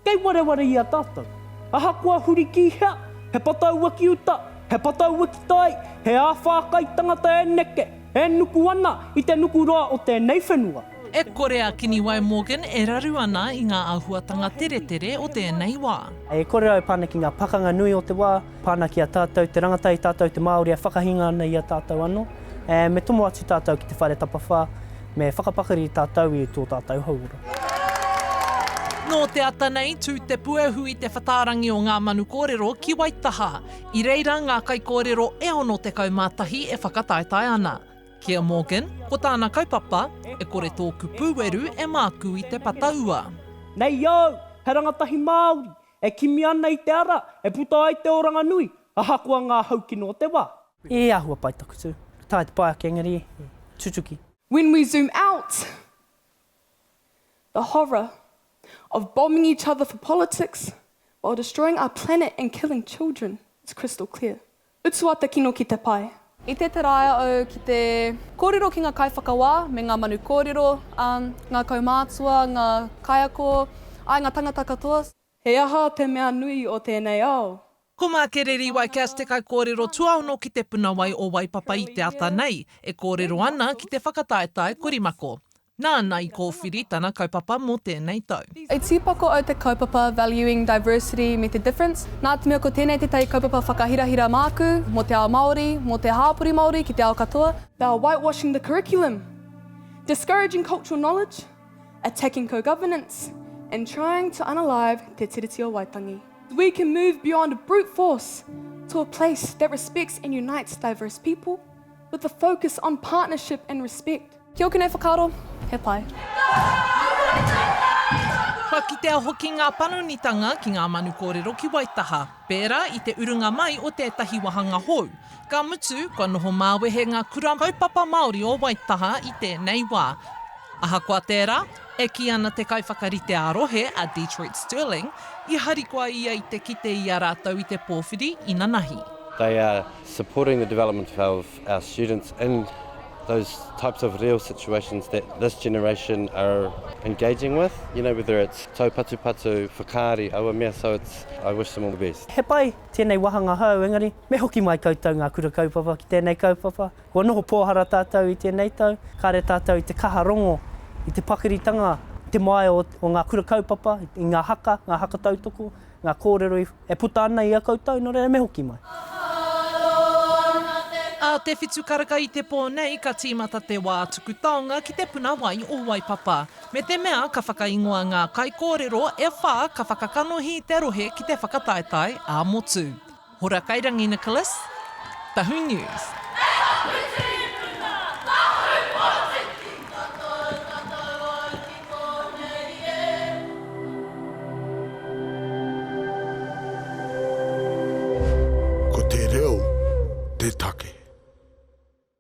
Kei wareware i a tātou. Ahakoa huri ki hea, he pataua ki uta, he pataua ki tai, he āwhā kai tangata e neke, e nuku ana i te nukuroa o tēnei whenua. E kore a Kiniwai Morgan e raru ana i ngā āhuatanga teretere o tēnei wā. E kore au e pana ki ngā pakanga nui o te wā, pana ki a tātou te rangatahi, tātou te Māori e whakahinga ana i a tātou anō. Me tomo atu tātou ki te whare tapawhā, me whakapakari tātou i tō tātou hauora. Nō te ata nei, tū te puehu i te whatārangi o Ngā Manu Kōrero ki Waitaha. I reira ngā kaikōrero e 61 e whakataetae ana. Ki a Morgan, ko tāna kaupapa, e kore tōku pūweru e mākū i te pata ua. Nei au, he rangatahi Māori, e kimi ana i te ara e puta ai te oranga nui, ahakoa ngā haukino o te wā. I āhua pai taku tū. Ka taea te pai ake engari e tutuki. When we zoom out, the horror of bombing each other for politics while destroying our planet and killing children is crystal clear. Utua te kino ki te pai. I te teraia au ki te kōrero ki ngā kaiwhakawā me ngā manu kōrero, ā, ngā kaumātua, ngā kaiako, āe, ngā tangata katoa. He aha te mea nui o tēnei ao? Ko Makerere Waikash te kaikōrero tuaono ki Te Puna Wai o Waipapa i te ata nei, e kōrero ana ki te whakataetae korimako. Nāna i kōwhiri tana kaupapa mō tēnei tau. I tīpako au te kaupapa Valuing Diversity me te Difference, nā te mea ko tēnei tētahi kaupapa whakahirahira māku, mō te ao Māori, mō te hāpori Māori ki te ao katoa. They are whitewashing the curriculum, discouraging cultural knowledge, attacking co-governance, and trying to unalive Te Tiriti o Waitangi. We can move beyond brute force to a place that respects and unites diverse people with a focus on partnership and respect. Ki ōku nei whakaaro, he pai. Kua kitea hoki ngā panonitanga ki ngā manu kōrero ki Waitaha, pērā i te urunga mai o tētahi wāhanga hou. Ka mutu, kua noho māwehe ngā kura kaupapa Māori o Waitaha i tēnei wā. Ahakoa tērā, e kī ana te kaiwhakarite ā-rohe a Detroit Stirling, i harikoa ia i te kite i a rātou i te pōwhiri inanahi. They are supporting the development of our students in those types of real situations that this generation are engaging with, you know, whether it's taupatupatu, whakaari, aua mea, so it's, I wish them all the best. He pai tēnei wāhanga hou, engari me hoki mai koutou ngā kura kaupapa ki tēnei kaupapa. Kua noho pōhara tātou i tēnei tau, kāre tātou i te kaha rongo i te pakiritanga, te māia o, o ngā kura kaupapa, i ngā haka, ngā haka tautoko, ngā kōrero i, e puta ana i a koutou, nō reira me hoki mai. Ā te whitu karaka i te pō nei ka tīmata te wā tuku taonga ki te puna wai o Waipapa. Me te mea ka whakaingoa ngā kaikōrero e whā ka whakakanohi i te rohe ki te whakataetae ā-motu. Hora Kairangi Nicholas, Tahu News. Ko te reo te take.